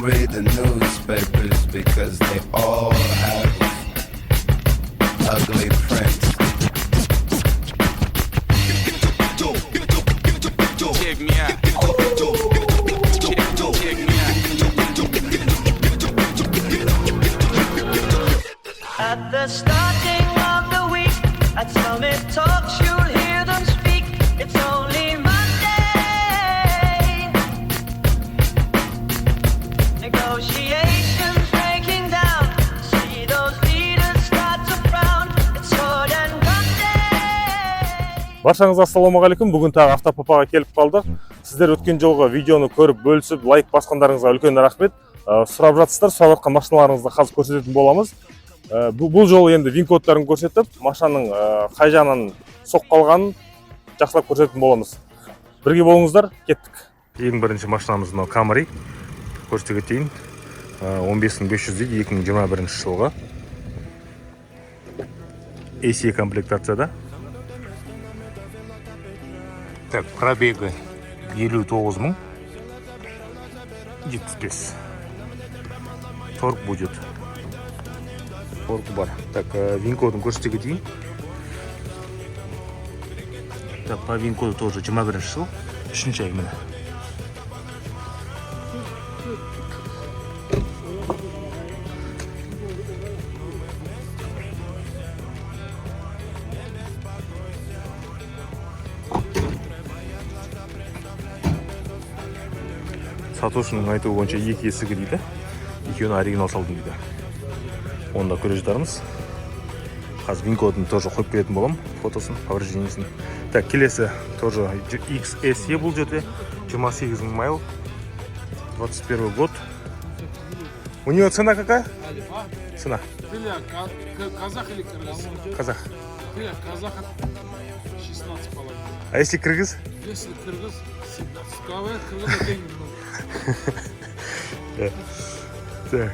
read the newspapers because they all have ugly prints. Check me out. Check, check me out. At the starting of the week, at Summit Talks, you'll hear them speak. It's only Monday. Negotiations breaking down. See those leaders start to frown. It's sword and gun day. Баршаңызға ассалаумағалейкум! Бүгін тағы Автопапаға келіп қалдық. Сіздер өткен жолғы видеоны көріп, бөлісіп, лайк басқандарыңызға үлкен рахмет. Сұрап жатсыздар, сұрап жатқан машиналарыңызды қазір көрсететін боламыз. Бұл жолы енді вин кодтарын көрсетіп, машинаның қай жағынан соққы алғанын жақсылап көрсететін боламыз. Бірге болыңыздар, кеттік! Ең бірінші машинамыз мынау Камри, көрсете кетейін. 15 500 дейді, 2021 жылғы, SE комплектацияда. Так, пробегі 59 075. Торг будет. Торг бар. Так, вин кодын көрсете кетейін. Так, по вин коду тоже 21 жыл, үшінші ай, міне. Сатушының айтуы бойынша, екі есігі дейді, екеуін оригинал салдым дейді. Оны да көре жатармыз. Қазір вин кодын тоже қойып беретін боламын, фотосын, повреждениесін. Так, келесі тоже XSE, бұл жерде 28 мың майл, 21 год. У нее цена какая? Цена? Для казах или кыргыз? Казах. Для казаха 16 половиной. А если кыргыз? Если кыргыз, 17. Говорят, кыргыза деньги много. Так.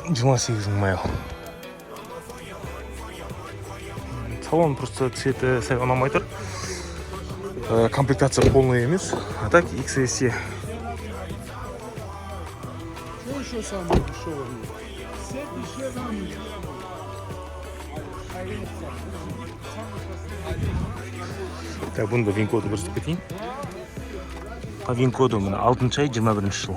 28 мың майл. Салон просто цветі сәл ұнамай тұр. Комплектация полный емес. А так XSE. Что еще самое дешевое? Все дешевое. Так, бұны да вин коды көрсетіп кетейін. По вин коду міне, алтыншы ай, 21 жыл.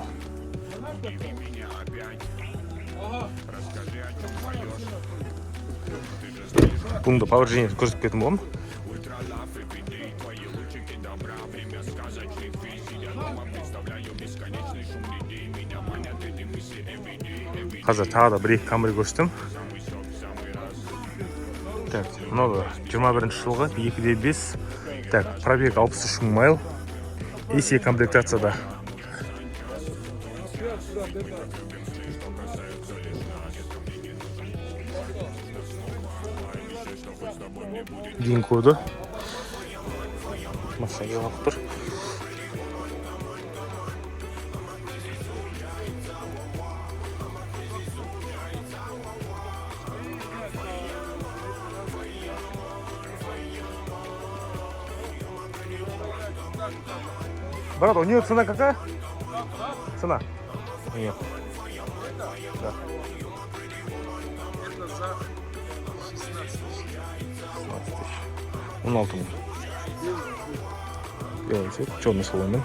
Бұны да повреждение көрсетіп кететін боламын. Қазір тағы да бір екі Камри көрсетемін. Так, мынау да 21 жылғы, 2,5. Так, пробег 63 мың майл. SE комплектацияда. Вин коды. Машина келіп тұр. Брат, у нее цена какая? Цена? У нее. Да. Это за 16 тысяч. 16 тысяч. 16 мың. Белый цвет, черный салонмен.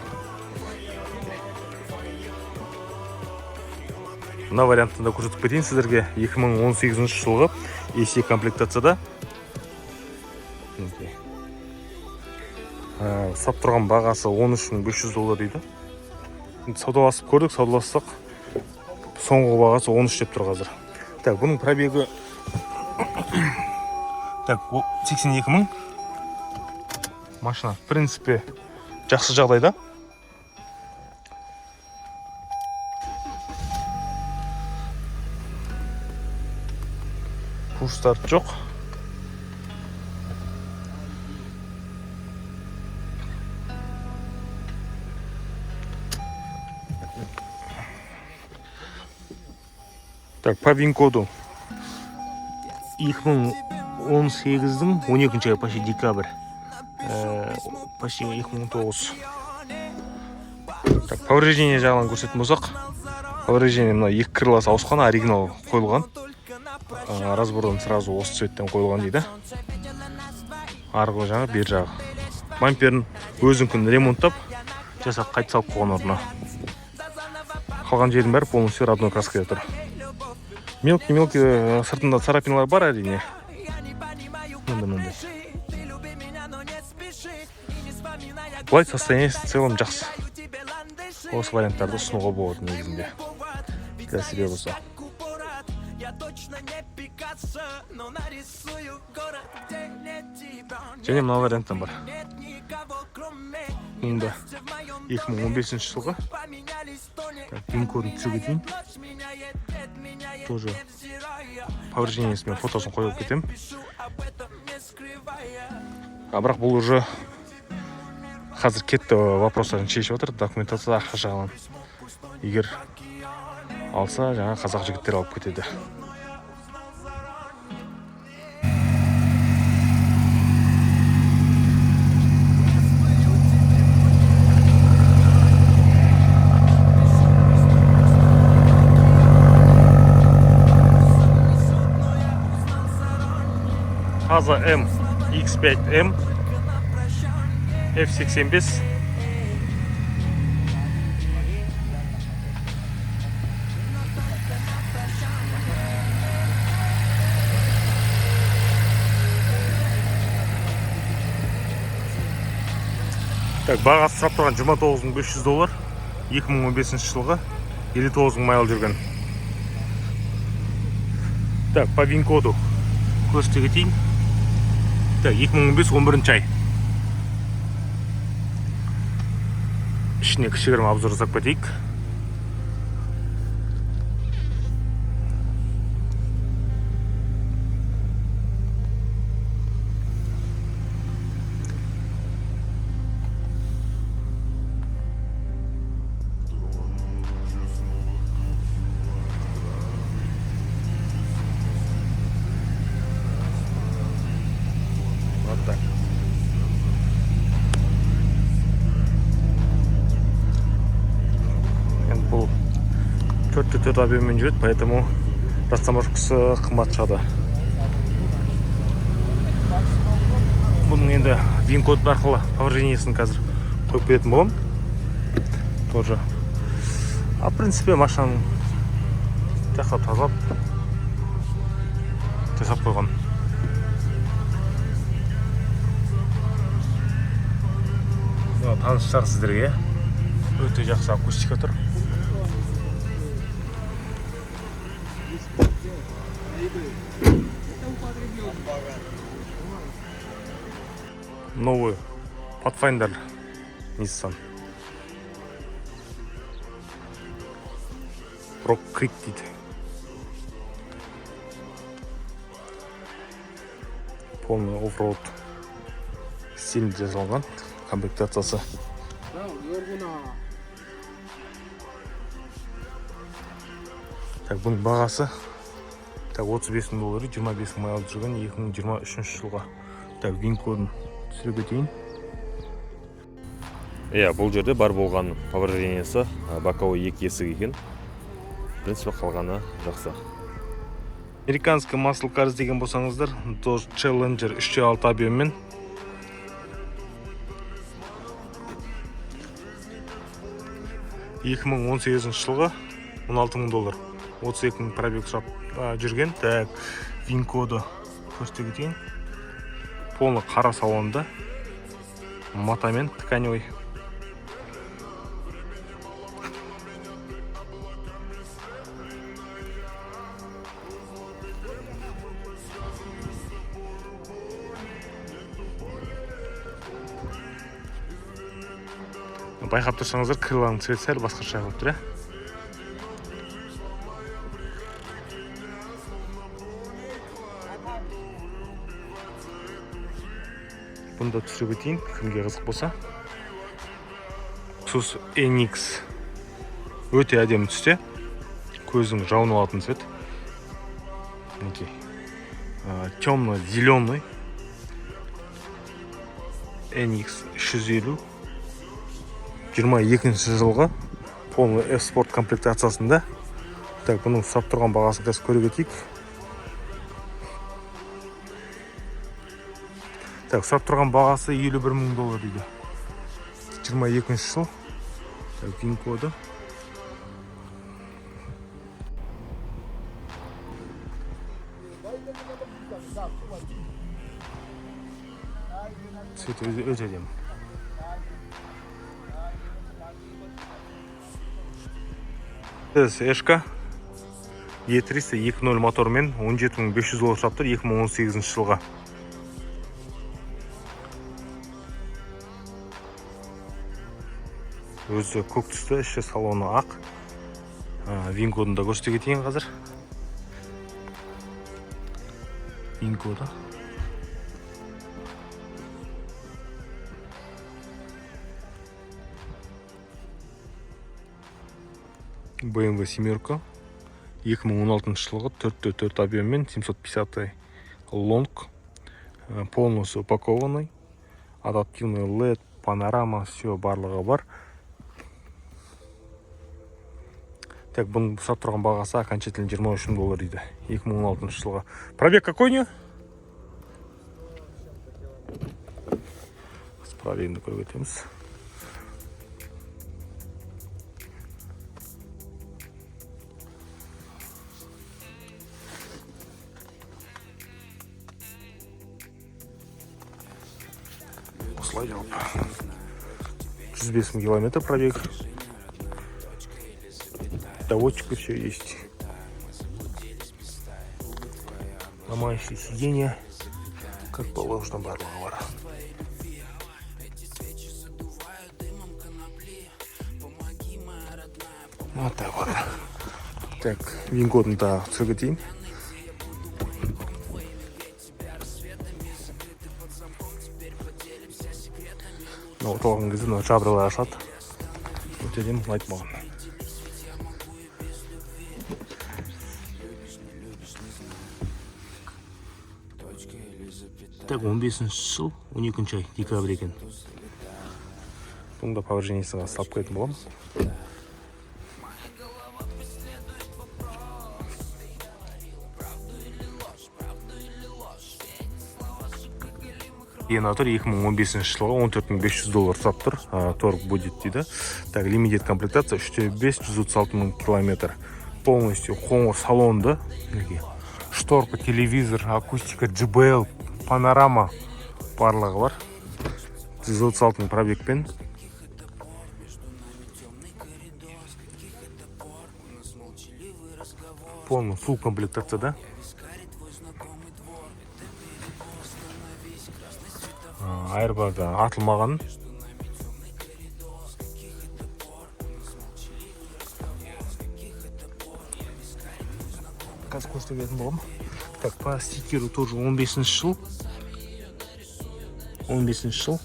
Мына вариантты да көрсетіп кетейін сіздерге. 2018 жылғы, SE комплектацияда. Мінекей. Ұстап тұрған бағасы 13 500 доллар дейді. Енді саудаласып көрдік, саудаластық. Соңғы бағасы 13 деп тұр қазір. Так, бұның пробегі, так, 82 мың. Машина, в принципе, жақсы жағдайда. Push start жоқ. Так, по вин коду 2018-дің 12 айы, почти декабрь. Почти 2019. Так, повреждение жағынан көрсететін болсақ, повреждение мына екі крыласы ауысқан, оригинал қойылған. Разбордан сразу осы цветтен қойылған дейді. Арғы жағы, бер жағы. Бамперін өзінікін ремонттап, жасап, қайта салып қойған орнына. Қалған жердің бәрі полностью родной краскада тұр. Мелкий мелкий сыртында царапиналар бар, әрине. Мындай, мындай. Былай состояние в целом жақсы. Осы варианттарды ұсынуға болады негізінде. Для себя болса. Және мына варианттан бар. Мұнда да 2015 жылғы. Так, вин кодын түсіре кетейін. Тоже повреждениесімен фотосын қойып кетемін. А бірақ бұл уже қазір кетті, вопростарын шешіп жатыр, документация, ақша жағынан. Егер алса, жаңа қазақ жігіттер алып кетеді. Аза М X5M F85. Так, бағасы сұрап тұрған 29 500 доллар. 2015 жылғы, 59 мың майл жүрген. Так, по вин коду көрсете кетейін. Так, 2015, 11 ай. Ішіне кішігірім обзор жасап кетейік. Вот так. Енді бұл 4-4 объеммен жүреді, поэтому растаможкасы қымбат шығады. Бұның енді вин код арқылы повреждениесін қазір қойып беретін боламын. Тоже. А в принципе машинаның жақсылап тазалап жасап қойған. Мына таныс шығар сіздерге. Өте жақсы акустика тұр. Новый Pathfinder Nissan. Rock Creek дейді. Полный оффроуд стилінде жасалған комплектациясы. Так, бұның бағасы, так, 35 мың доллар, 25 мың майл жүрген, 2023 жылға. Так, вин кодын түсіре кетейін. Иә, бұл жерде бар болған повреждениесі боковой екі есік екен. В принципе, қалғаны жақсы. Американский muscle cars деген болсаңыздар, Dodge Challenger 3.6 объеммен. 2018 жылғы, 16 мың доллар, 32 мың пробег сұрап жүрген. Так, вин коды көрсете кетейін. Полный қара салонда, матамен, тканевый. Байқап тұрсаңыздар, крыланың цветі сәл басқаша болып тұр, иә. Бұны да түсіре кетейін, кімге қызық болса. Lexus NX өте әдемі түсте, көздің жауын алатын цвет. Мінекей, темно зеленый NX 350. 22 жылғы, полный F-Sport комплектациясында. Так, бұның сұрап тұрған бағасын қазір көре кетейік. Так, сұрап тұрған бағасы 51 мың доллар дейді. 22 жыл. Так, вин коды. Цветі өте әдемі. Эшка E300 2.0 мотормен 17.500 доллар сұрап тұр 2018 жылға. Өзі көк түсті, іші салоны ақ. Вин кодын да көрсете кетейін қазір. Вин коды. BMW семерка 2016 жылғы 4.4 объеммен 750 лонг, полностью упакованный, адаптивный LED, панорама, все барлығы бар. Так, бұның сұрап тұрған бағасы окончательно 23 мың доллар дейді 2016 жылғы. Пробег какой у нее? Пробегін көріп өтеміз. Осылай жалпы 105 мың километр пробег. Доводчик все есть. Ломающие сиденья, как положено, барлығы бар. Вот так вот. Так, вин кодын тағы түсіре кетейін. Мынау отырған кезде мынау жабралар ашады. Өте әдемі, ұнайды маған. Так, 15 жыл, 12 ай, декабрь екен. Бұның да повреждениесін салып қоятын боламын. Генератор 2015 жылғы 14.500 доллар сұрап тұр. Торг будет дейді. Так, лимитед комплектация 3.5, 136 мың километр. Полностью қоңыр салонды. Мінекей. Шторка, телевизор, акустика, JBL, панорама барлығы бар. 136 мың пробегпен. Полный фулл комплектация, да? Айрбаг атылмаған. Қазір көрсете беретін боламын. Так, по стикеру тоже 15 жыл. 15 жыл.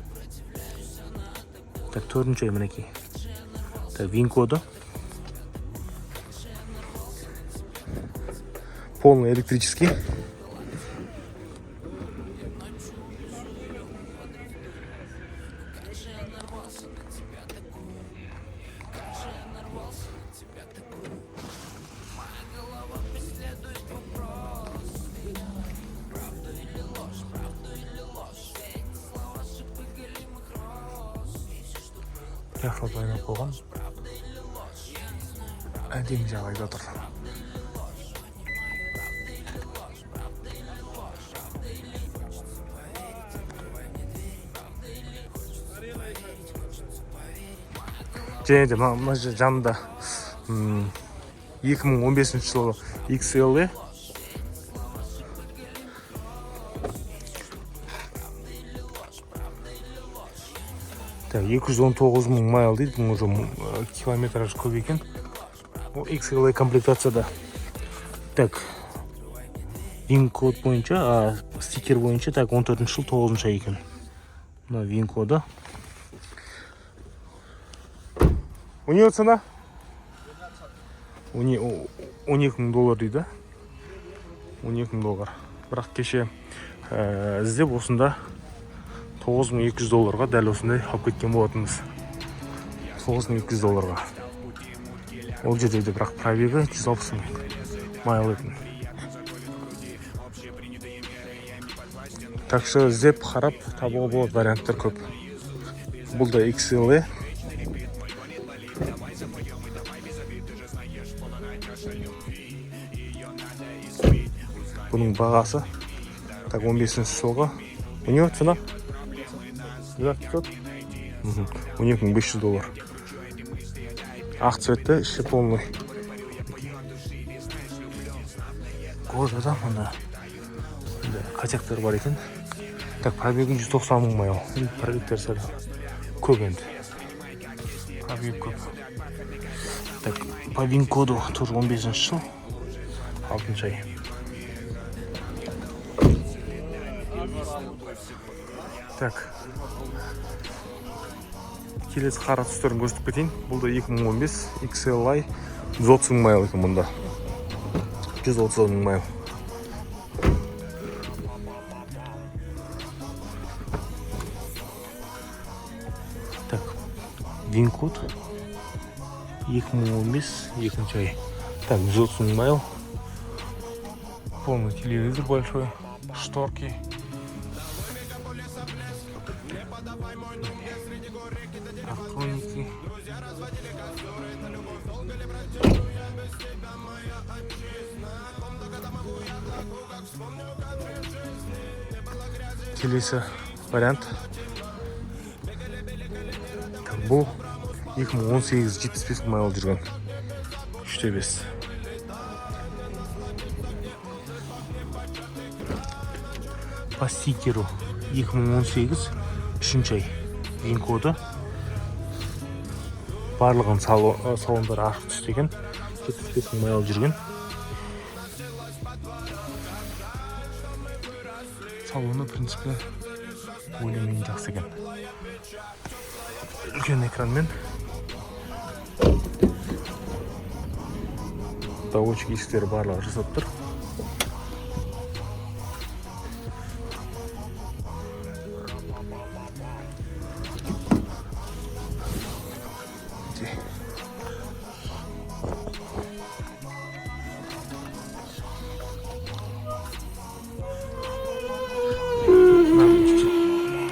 Так, 4 ай мінекей. Так, вин коды. Полный электрический. Жақсылап дайындап қойған. Әдемі жағдайда тұр. Және де мына жанында 2015 жылғы XLE. Так, 219 мың майл дейді, бұның уже километраж көп екен. Ол XLE комплектацияда. Так, вин код бойынша, стикер бойынша, так, 14 жыл 9 ай екен. Мына вин коды. У нее цена? 12 мың доллар дейді. 12 мың доллар. Бірақ кеше іздеп осында 9200 долларға дәл осындай алып кеткен болатынбыз. 9200 долларға. Ол жерде де бірақ пробегі 160 мың майл екен. Так что іздеп қарап табуға болады, варианттар көп. Бұл да XLE. Бұның бағасы так 15 жылғы. У него цена 12 500. 12 500 доллар. Ақ цветті, іші полный. Кожада мына косяктар бар екен. Так, пробегі 190 мың майл. Енді пробегтер сәл көп енді. Пробег көп. Так, по вин-коду тоже 15 жыл, 6 ай. Так, келесі қара түстерін көрсетіп кетейін. Бұл да 2015 XLI, 130 мың майл екен бұнда. 130 мың майл. Так, вин-код 2015, екінші ай. Так, 130 мың майл. Полный телевизор большой, шторки. Парктроники. Келесі вариант. Так, бұл 2018, 75 мың майл жүрген. 3,5. По стикеру 2018, 3 ай. Вин коды. Барлығын салондары ашық түсті екен. 75 мың майл жүрген. Салоны, в принципе, более-менее жақсы екен. Үлкен экранмен. Доводчик есіктері барлығы жасап тұр.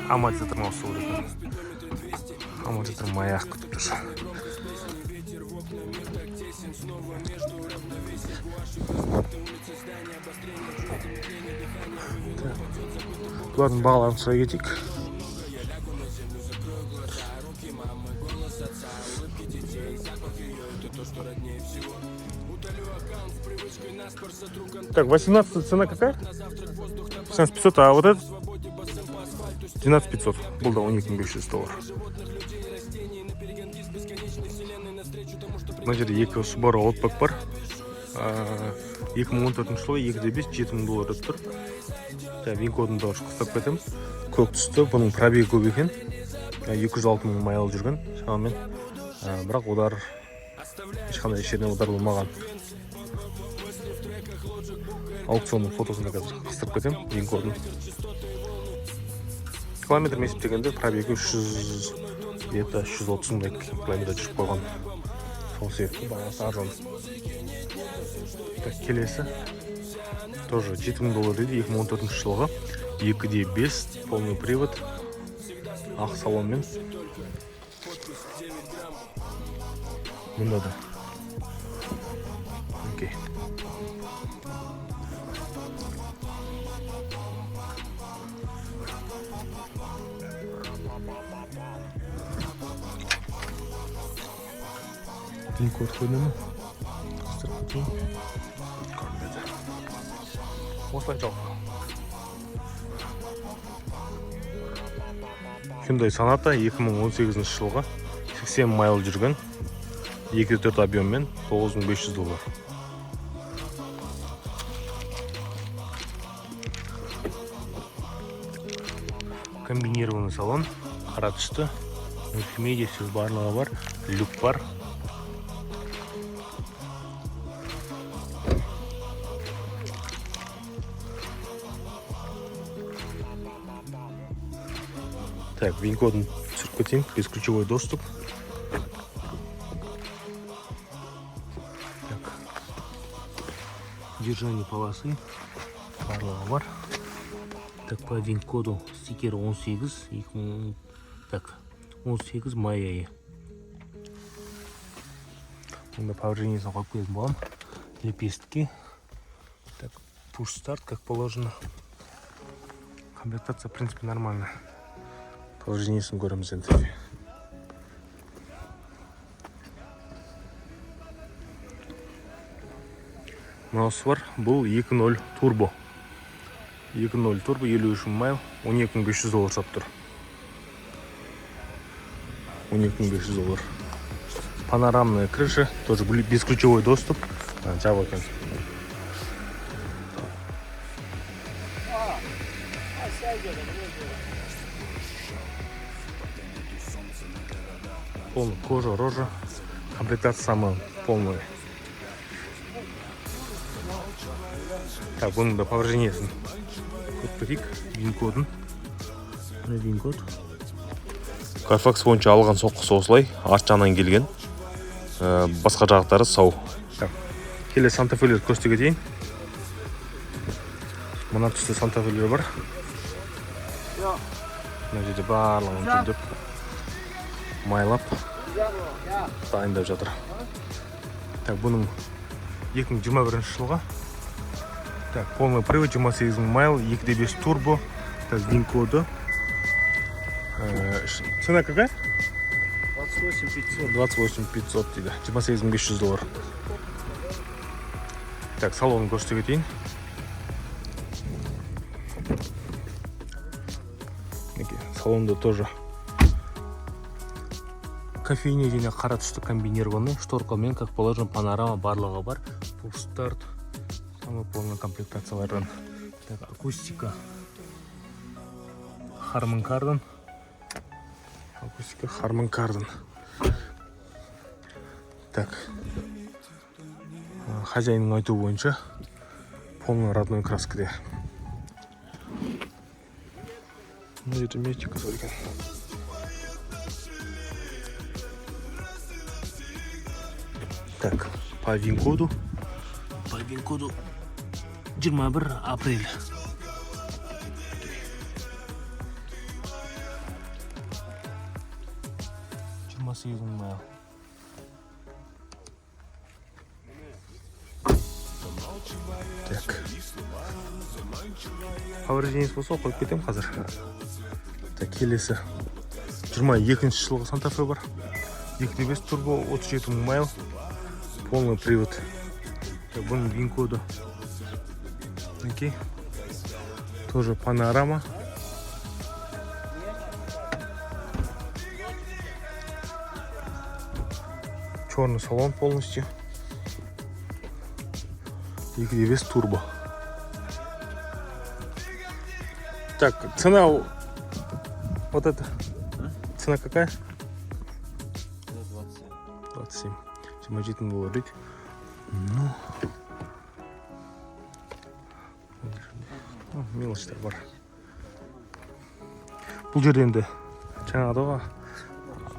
Амортизатор ауысу керек екен. Амортизатор маяқ күтіп тұр. Так, бұлардың бағаларын сұрай кетейік. Так, 18 цена какая? 16 500, а вот этот? 12 500. Бұл да 12 500 доллар. Мына жерде екі Subaru Outback бар. 2014 жылы, 2,5, 7000 доллар деп тұр. Жаңа вин кодын да қыстап кетемін. Көк түсті, бұның пробегі көп екен. 206 мың майл жүрген шамамен. Бірақ удар ешқандай жерінен удар болмаған. Аукционның фотосын да қазір қыстырып кетемін, вин кодын. Километр есептегенде пробегі 300, где-то 330 мыңдай километр жүріп қойған. Сол себепті бағасы арзан. Так, келесі тоже 7000 доллар дейді, 2014 жылғы, 2,5, полный привод, ақ салонмен. Мұнда да. Окей. Вин код көріне ме? Қыстырып кетейін. Көрінбеді. Осылай жалпы. Hyundai Sonata 2018 жылғы, 80 майл жүрген, 2,4 объеммен, 9500 доллар. Комбинированный салон, қара түсті, мультимедиа, все барлығы бар, люк бар. Так, вин кодын түсіріп кетейін, бесключевой доступ. Удержание полосы барлығы бар. Так, по вин коду стикер 18 2000, так, 18 май айы. Мұнда повреждениесін қойып кететін боламын. Лепестки. Так, push старт, как положено. Комплектация, в принципе, нормально. Повреждениесін көреміз енді. Мынаусы бар, бұл 2.0 турбо. 2.0 турбо, 53 мың майл, 12 500 доллар сатып тұр. 12 500 доллар. Панорамная крыша, тоже бесключевой доступ. А, жабық екен. Полный кожа, рожа. Комплектация самая полная. Так, бұның да повреждениесін көріп кетейік. Вин кодын. Мына вин код. Carfax бойынша алған соққысы осылай, арт жағынан келген. Басқа жақтары сау. Так, келесі Санта Фелер көрсете кетейін. Мына түсті Санта Фелер бар. Мына жерде барлығын жөндеп, майлап, дайындап жатыр. Так, бұның 2021 жылғы. Так, полный привод, 28 мың майл, 2.5 турбо. Так, вин коды. Цена какая? 28 500. 28 500 дейді. 28 500 доллар. Так, салонын көрсете кетейін. Мінекей, салонда тоже Кофейный және қара түсті комбинированный, шторкамен, как положено, панорама барлығы бар. Push старт, самый полный комплектациялардан. Так, акустика Harman Kardon. Акустика Harman Kardon. Так. Хозяинның айтуы бойынша полный родной краскіде. Мына жерде мектика бар екен. Так, по вин-коду. По вин-коду 21 апрель. 28 мың майл. Так. Повреждениесі болса қойып кетемін қазір. Так, келесі 22 жылғы Санта Фе бар. 2.5 турбо, 37 мың майл. Полный привод. Так, бұның вин коды. Окей. Тоже панорама. Черный салон полностью. 2.5 турбо. Так, цена вот это. Цена какая? 27. 27 мың доллар дейді. Ну. О, мелочьтар бар. Бұл жерде енді жаңағыдай ғой,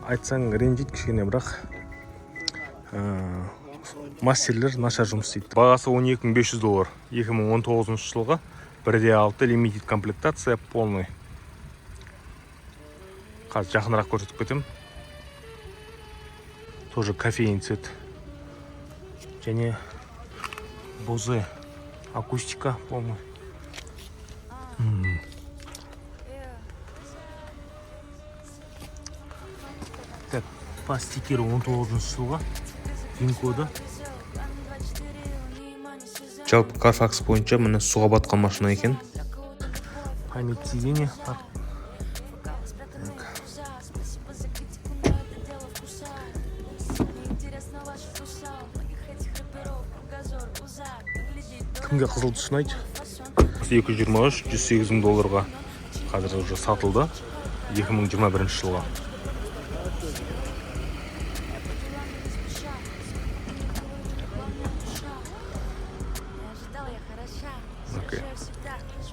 айтсаң ренжиді кішкене, бірақ мастерлер нашар жұмыс істейді. Бағасы 12 500 доллар. 2019 жылғы 1.6 лимитед комплектация полный. Қазір жақынырақ көрсетіп кетемін. Тоже кофейный цвет. Және Bose акустика полный. Так, по стикеру 19 жылғы вин коды. Жалпы Carfax бойынша міне суға батқан машина екен. Память сиденья. Так. Кімге қызыл түс ұнайды? 223, 108 мың долларға қазір уже сатылды. 2021 жылғы. Окей.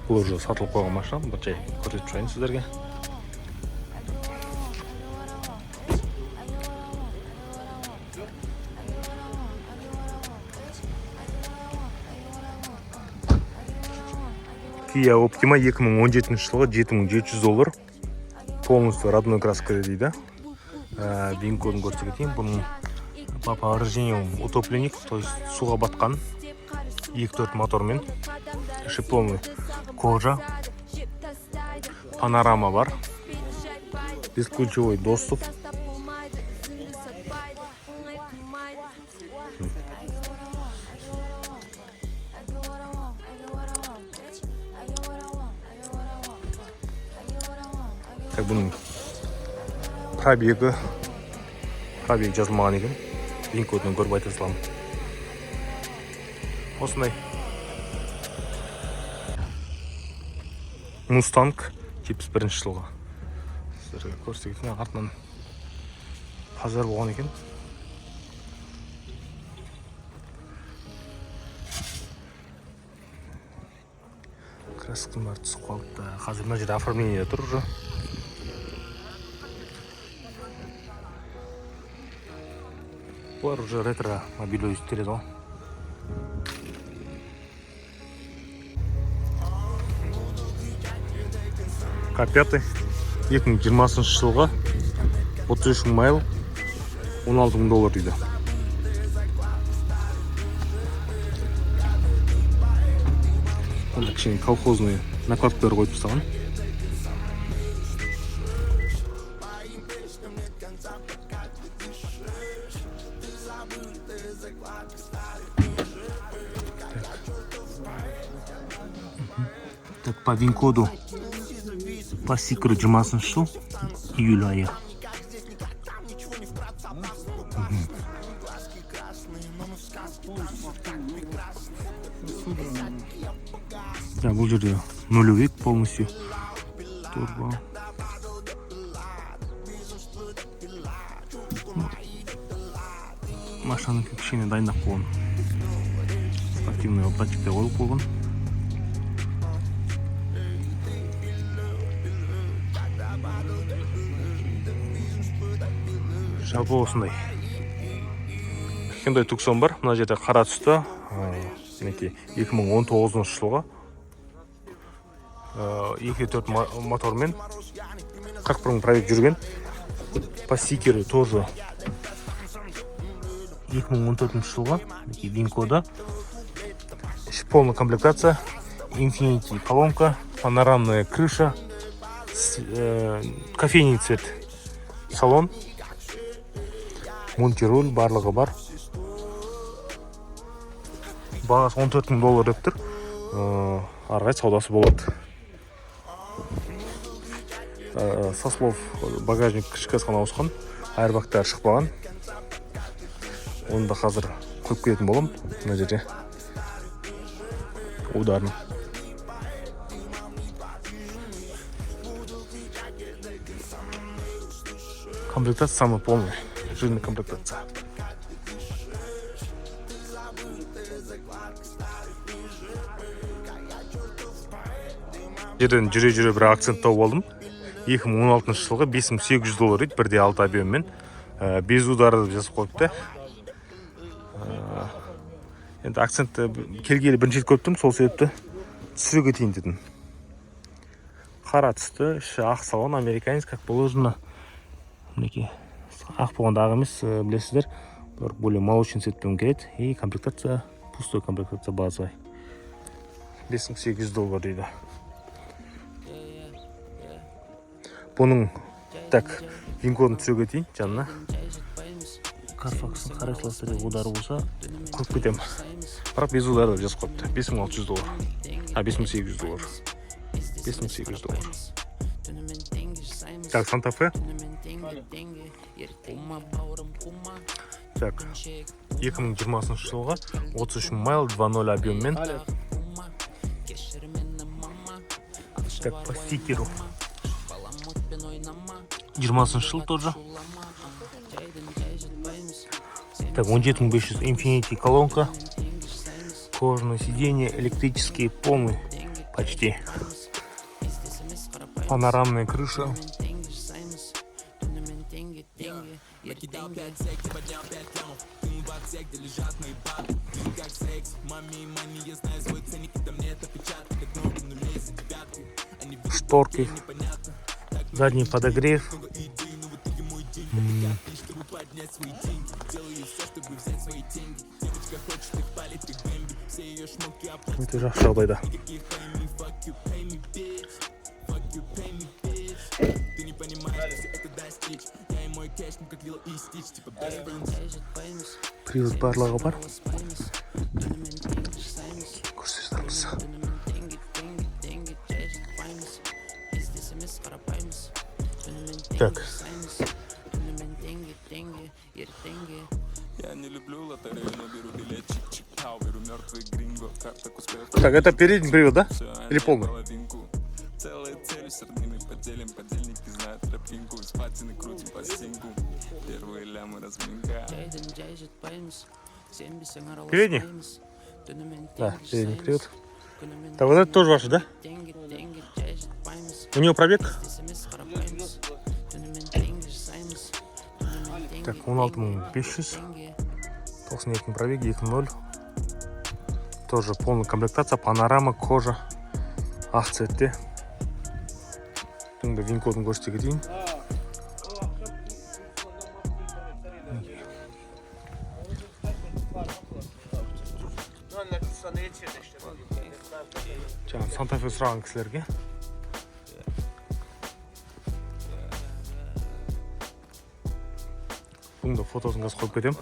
Бұл уже сатылып қойған машина, бір жай көрсетіп шығайын сіздерге. Kia Optima 2017 жылғы, 7700 доллар. Полностью родной краска дейді. VIN кодын көрсете кетейін. Бұның по повреждениям утопленник, то есть суға батқан. 2.4 мотормен. Іші полный кожа. Панорама бар. Бесключевой доступ. Так, бұның пробегі жазылмаған екен. VIN кодын көріп айта саламын. Осындай. Мустанг 71 жылғы. Сіздерге көрсете кетейін, артынан пожар болған екен. Красканың бәрі түсіп қалыпты. Қазір мына жерде оформление тұр уже. Бұлар уже ретро мобиль өздері ғой. К5 2020 жылғы, 33 мың майл, 16 мың доллар дейді. Онда кішкене колхозный накладкалар қойып тастаған. Так, по VIN-коду, по стикеру 20 жыл, июль айы. Мгм. Да, бұл жерде нулевик полностью. Турбо. Машинаны кішкене дайындап қойған. Спортивный датчиктер қойып қойған. Жалпы осындай. Hyundai Tucson бар. Мына жерде қара түсті. Мінекей 2019 жылғы. 2.4 мотормен 41 мың пробег жүрген. По стикеру тоже 2014 жылғы. Мінекей VIN коды. Іші полная комплектация. Infinity колонка, панорамная крыша, кофейный цвет салон, мультируль, барлығы бар. Бағасы 14 мың доллар деп тұр. Ары қарай саудасы болады. Со слов, багажник крышкасы ғана ауысқан, аэрбагтар шықпаған. Оны да қазір қойып кететін боламын мына жерде. Ударный. Комплектация самая полная, жирная комплектация. Жерден жүре жүре бір акцент тауып алдым. 2016 жылғы 5800 доллар дейді, 1.6 объеммен. Без удара деп жазып қойыпты. Енді акцентті келгелі бірінші рет көріп тұрмын, сол себепті түсіре кетейін дедім. Қара түсті, іші ақ салон, американец, как положено. Мінекей, ақ болғанда ақ емес, білесіздер. Бұлар более молочный цветпен келеді. И комплектация, пустой комплектация базовый. 5800 доллар дейді. Бұның, так, VIN кодын түсіре кетейін жанына. Carfax'ın қарай саласыздар, удары болса қойып кетемін. Бірақ без удара деп жазып қойыпты. 5600 доллар. А, 5800 доллар. 5800 доллар. Так, Санта-Фе. Так, 2020 жылғы, 33 мың майл, 2.0 объеммен. Так, по стикеру. 20 жыл тоже. Так, 17 500, Infinity колонка. Кожаное сиденье, электрические, полный почти. Панорамная крыша. Шторки, задний подогрев. Өте жақсы жағдайда. Привод, барлығы бар. Көрсете жатырмыз. Так. Я не люблю лотерею, но беру билет, чик-чик-пау, беру мертвый гринго, карта к успеху. Так, это передний привод, да? Всё, Или полный? половинку. Целые цели с родными поделим, подельники знают тропинку, из платины крутим пластинку. Первые лямы разминка. Передний? Да, передний привод. Так, вот это тоже ваше, да? У него пробег? Так, 16 500, 92 пробег, 2.0. Тоже полная комплектация, панорама, кожа, ақ цветте. Бұның да вин кодын көрсете кетейін. Жаңағы Санта Фе сұраған кісілерге. Бұның да фотосын қазір қойып кетемін.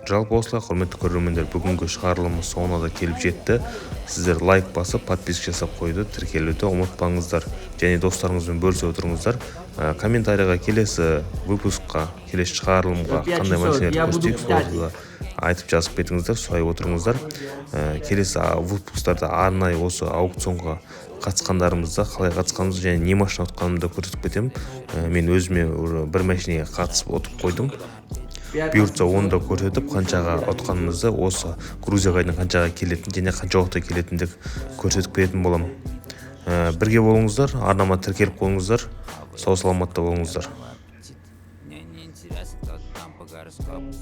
Жалпы осылай, құрметті көрермендер, бүгінгі шығарылымымыз соңына да келіп жетті. Сіздер лайк басып, подписка жасап қоюды, тіркелуді ұмытпаңыздар және достарыңызбен бөлісе отырыңыздар. Комментарийға келесі выпускқа, келесі шығарылымға қандай 5 часов машиналарды я буду көрсетейік, соларды да айтып, жазып кетіңіздер, сұрай отырыңыздар. Келесі выпусктарда арнайы осы аукционға қатысқандарымызда, қалай қатысқанымызды және не машина ұтқанымды да көрсетіп кетемін. Мен өзіме уже бір машинаға қатысып, ұтып қойдым. Бұйыртса, оны да көрсетіп, қаншаға ұтқанымызды, осы Грузия қайдан қаншаға келетінін және қанша уақытта келетінін де көрсетіп кететін боламын. Бірге болыңыздар, арнама тіркеліп қойыңыздар. Сау саламатта болыңыздар. Мне не интересно, кто там по гороскопу.